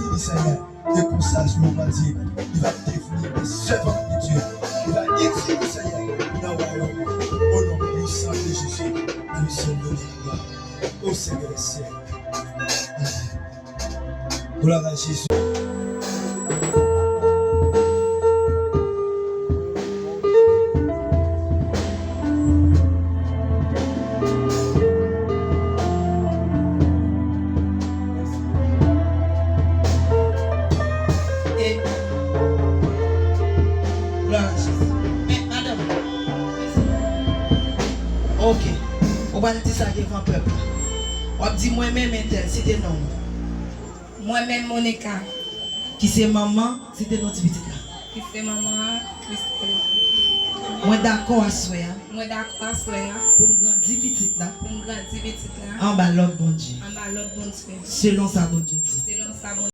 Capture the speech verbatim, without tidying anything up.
Li, Senyè, e konsa, Jewova Dye, li va devni yon sèvant de Dye. Li va itil, Senyè, nan wayòm ou. O non pwisan de Jezi, nou se done laglwa. O Senyè dè syèk. Amen. Glwa a Jezi. E, glwa a Jezi. Men, madanm. Ok. Ou pral di sa devan pèp la. W ap di, "Mwen menm entèl," site non w. Mwen menm, Monica. Ki se manman, site non ti pitit la. Ki se manman an, Christelle. Mwen dakò aswè a. Mwen dakò aswè a. Pou m grandi pitit la. Pou m grandi pitit la. Anba lòd Bondye. Anba lòd Bondye. Selon sa Bondye